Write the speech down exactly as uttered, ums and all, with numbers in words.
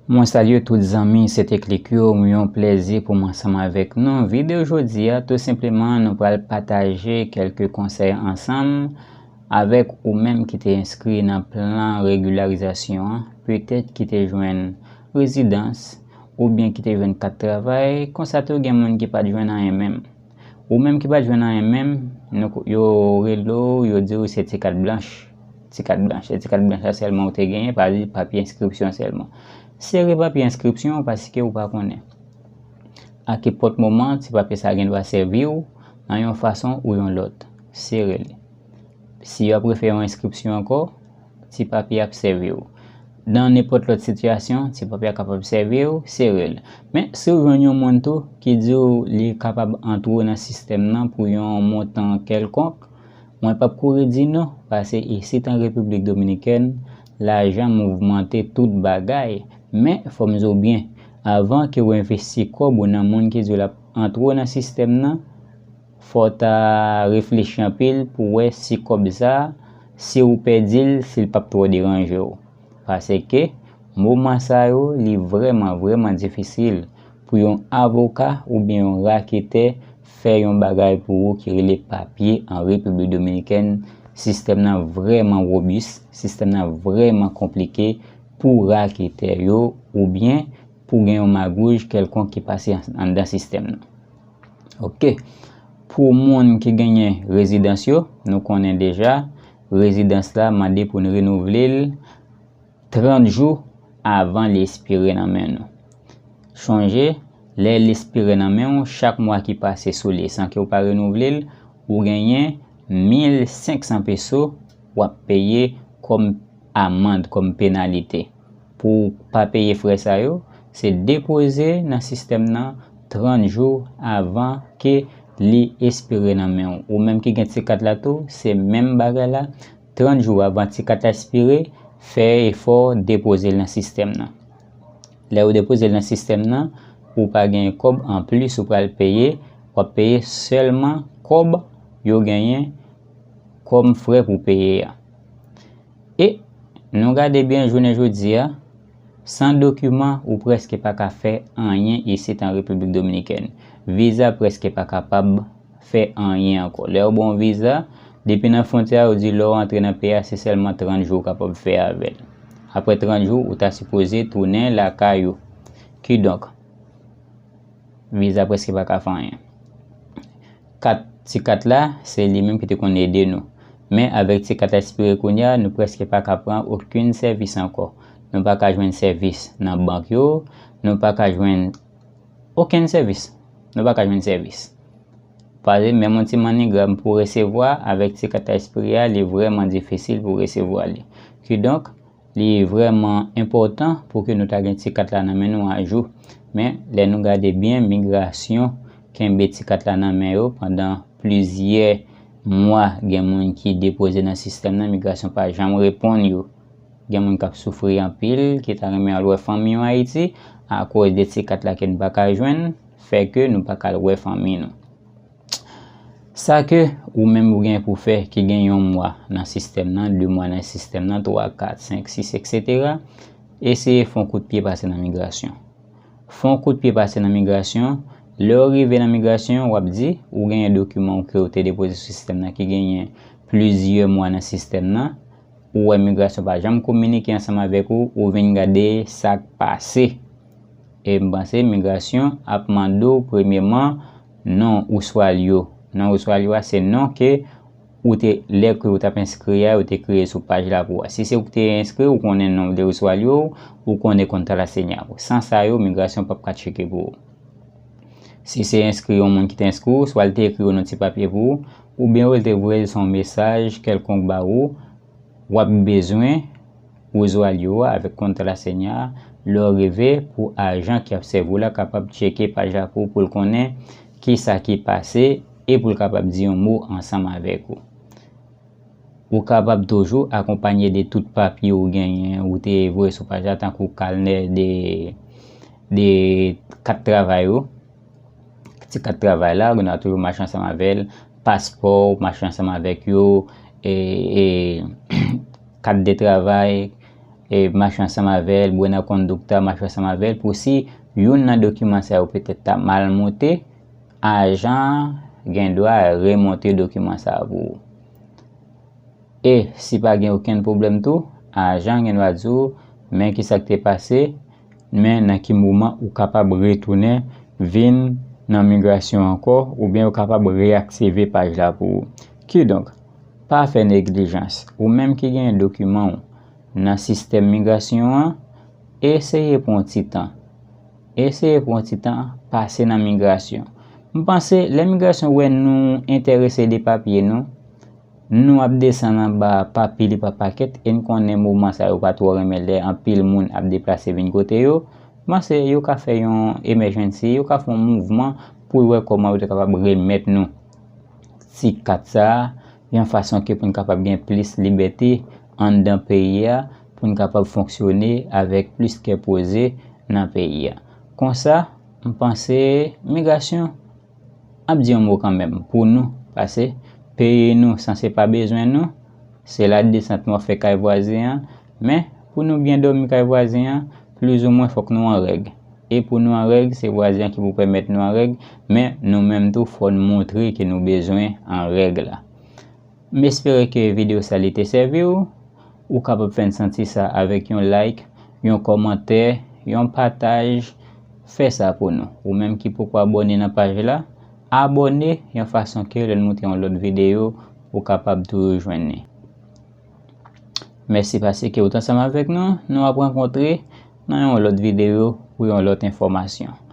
Mwen salye tout zanmi Sete Klik yo, yon plèzi pou mwen ansanm avèk nou. Videyo jodi a, tou senpleman, nou pral pataje kèlke konsèy ansanm avèk ou menm ki te enskri nan plan regilarizasyon an, petèt ki te jwenn rezidans, oubyen ki te jwenn kat travay, konsa tou gen moun ki pa t jwenn anyen menm. Ou menm ki pa t jwenn anyen menm, nou, yo rele w, yo di w se ti kat blanch. Ti kat blanch. Se ti kat blanch la sèlman ou te genyen, pa di papye enskripsyon sèlman. Sere papye enskripsyon w paske ou pa konnen a ki pòt moman ti papye sa gen dwa sèvi w nan yon fason ou yon lòt. Sere li. Si yo ap refè yon enskripsyon ankò, ti papye ap sèvi w. Nan nenpòt lòt sitiyasyon, ti papye a kapab sèvi w, sere l. Men, si w jwenn yon moun tou ki di w li kapab antre w nan sistèm nan pou yon montan kèlkonk, mwen p ap kouri di non, paske isit an Repiblik Dominikèn, lajan mouvmante tout bagay. Men, fò m di w byen, avan ke w envesti kòb ou nan moun ki di w l ap antre w nan sistèm nan, fò w ta reflechi anpil pou w wè si kòb sa, si w pèdi l, si l p ap twò deranje w. Paske, moman sa yo, li vrèman, vrèman difisil pou yon avoka oubyen yon raketè fè yon bagay pou ou ki rele papye an Repiblik Dominikèn. Sistèm nan vrèman wobis, sistèm nan vrèman konplike pou raketè yo oubyen pou gen yon magouj kèlkonk ki pase an- anndan sistèm nan. Oke. Pou moun ki genyen rezidans yo, nou konnen deja, rezidans la mande pou n renouvle l trant jou avan li espire nan men nou. Chonje, lè li espire nan men w, chak mwa ki pase sou li san ke w pa renouvle l, ou genyen mil senk san peso w ap peye kòm amann, kòm penalite. Pou w pa peye frè sa yo, se depoze nan sistèm nan trant jou avan ke li espire nan men w. Ou menm ki gen ti kat la tou, se menm bagay la, trant jou avan ti kat la espire, fè efò depoze l nan sistèm nan. Lè ou depoze l nan sistèm nan, ou pa gen kòb anplis ou pral peye, w ap peye sèlman kòb yo genyen kòm frè pou peye a. E nou gade byen jounen jodi a, san dokiman ou prèske pa ka fè anyen isit an Repiblik Dominikèn. Viza prèske pa kapab fè anyen ankò. Lè yo ba w yon viza, depi nan fwontyè a, yo di lè w antre nan peyi a, se sèlman trant jou w kapab fè avè l. Apre trant jou, ou ta sipoze tounen lakay ou. Kidonk, viza prèske pa ka fè anyen. Kat, ti kat la, se li menm ki te konn ede nou. Men avèk ti kat la espire kounye a, nou prèske pa ka pran okenn sèvis ankò. Nou pa ka jwenn sèvis nan bank yo, nou pa ka jwenn okenn sèvis. Nou pa ka jwenn sèvis. Pase menm yon ti MoneyGram pou resevwa avèk ti kat la espire a, li vrèman difisil pou resevwa li. Kidonk, li vrèman enpòtan pou ke nou ta gen ti kat la nan men nou ajou. Men, lè nou gade byen, migrasyon kenbe ti kat la nan men yo pandan plizyè mwa. Gen moun ki depoze nan sistèm nan, migrasyon pa janm reponn yo. Gen moun k ap soufri anpil, ki ta renmen al wè fanmi yo Ayiti, akoz de ti kat la ke nou pa ka jwenn, fè ke nou pa ka al wè fanmi nou. Sa ke ou menm ou gen pou fè, ki gen yon mwa nan sistèm nan, de mwa nan sistèm nan, twa, kat, senk, sis, etsetera, eseye fè yon kout pye pase nan migrasyon. Fè yon kout pye pase nan migrasyon. Lè w rive nan migrasyon, w ap di, ou genyen dokiman w ke w te depoze sou sistèm nan ki genyen plizyè mwa nan sistèm nan. Ou wè migrasyon pa janm kominike ansanm avèk ou, ou vin gade sa k pase. E m panse migrasyon ap mande w premyèman non oswa lye w. Non oswa lye w a se non ke ou te, lè ke ou t ap enskri a, yo te kreye sou paj la pou ou a. Si se ou ki te enskri, ou konnen non de oswa lye w, ou konnen kontra la senya pou ou. San sa yo, migrasyon p ap ka tcheke pou ou. Si se enskri yon moun ki te enskri w, swa l te ekri w nan ti papye pou ou, oubyen ou te voye l se yon mesaj kèlkonk ba ou, w ap bezwen oswa lye w a avèk kontra senya a lè w rive pou ajan ki ap sèvi w la kapab tcheke paj la pou ou, pou l konnen kisa ki pase e pou l kapab di yon mo ansanm avèk ou. Ou kapab toujou akonpanye de tout papye ou genyen, ou te voye sou paj la, tankou kanè de, de kat travay ou, ti kat travay la, ou gen dwa toujou mache ansanm avè l, paspò, mache ansanm avèk yo, e, e, kat de travay, e mache ansanm avè l, buena conducta mache ansanm avè l, pou si youn nan dokiman sa yo petèt ta mal monte, ajan an gen dwa remonte dokiman sa a pou ou. E si pa gen okenn pwoblèm tou, ajan an gen dwa di w, men ki sa k te pase, men nan ki moman ou kapab retounen vin nan migrasyon ankò, oubyen yo kapab reyaktive paj la pou ou. Kidonk, pa fè neglijans. Ou menm ki gen dokiman w nan sistèm migrasyon an, eseye pran yon ti tan. Eseye pran yon ti tan, pase nan migrasyon. M panse, lè migrasyon wè nou enterese de papye nou, nou ap desann anba pa pil e pa pakèt, e n konnen moman sa yo pa twò renmen lè anpil moun ap deplase vin kote yo. M panse yo ka fè yon emergency, yo ka fè yon mouvman pou yo wè kòman yo te kapab remèt nou ti kat sa a, yon fason ke pou n kapab gen plis libète anndan peyi a, pou n kapab fonksyone avèk plis kè poze nan peyi a. Konsa, m panse migrasyon ap di yon mo kanmenm pou nou, paske peyi nou sanse pa bezwen nou, se ladesant nou ap fè kay vwazen an, men pou nou byen dòmi kay vwazen an, plizoumwen fòk nou an règ. E pou nou an règ, se vwazen an ki pou pèmèt nou an règ, men nou menm tou fò n montre ke nou bezwen an règ la. M espere ke videyo sa li te sèvi w. Ou kapab fè n santi sa avèk yon like, yon kòmantè, yon pataj. Fè sa pou nou. Ou menm ki poko abòne nan paj la, abòne yon fason ke lè n monte yon lòt videyo, ou kapab toujou jwenn li. Mèsi paske w t ansanm avèk nou. Nou ap rankontre nan yon lòt videyo pou yon lòt enfòmasyon.